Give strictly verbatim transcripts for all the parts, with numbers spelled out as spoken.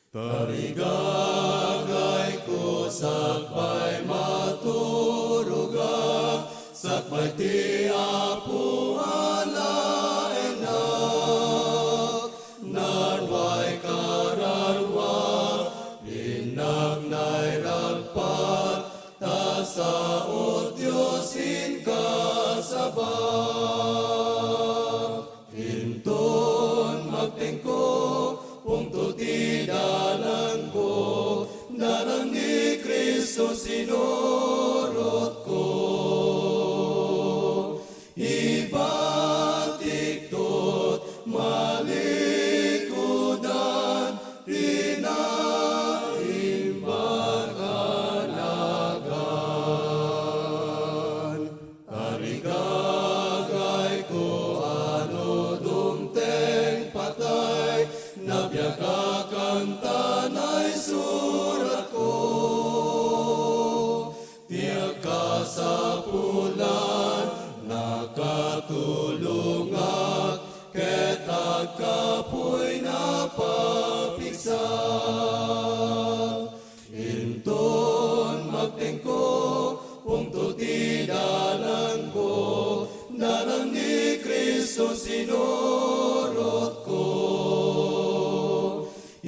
Tarigagayko, sakbay maturogak, sakbay ti Apo a laengnak. Narua' kararua, innak nairagpat, ta sao Dios inkasaba. Inton magtengko, pungto ti dalangko, dalan ni Cristo sinurotko. Ibatikto, malikudan, ti naimbag a nagan. Tarigagayko, a no dumteng patay, nabiag a kanta naisuratko. Ti agkasapulan, nakatulongak, ket agkapuy, napapigsa. Inton magtengko, pungto ti dalangko, dalan ni Cristo sinurotko.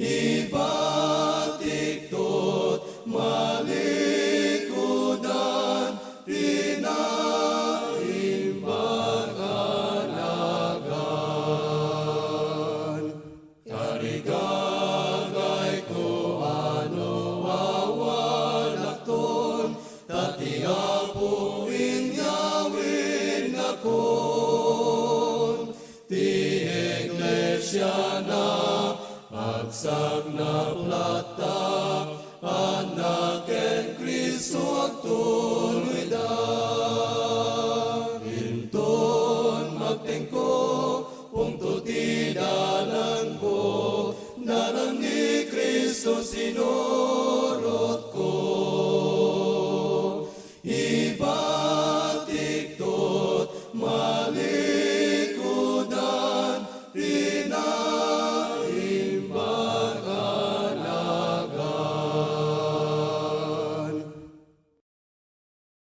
Ibatikto, malikudan, ti naimbag a nagan. Tarigagayko, a no awanakton, ta ti Apo inyawinnakon. Ti iglesiana, agsagnap latta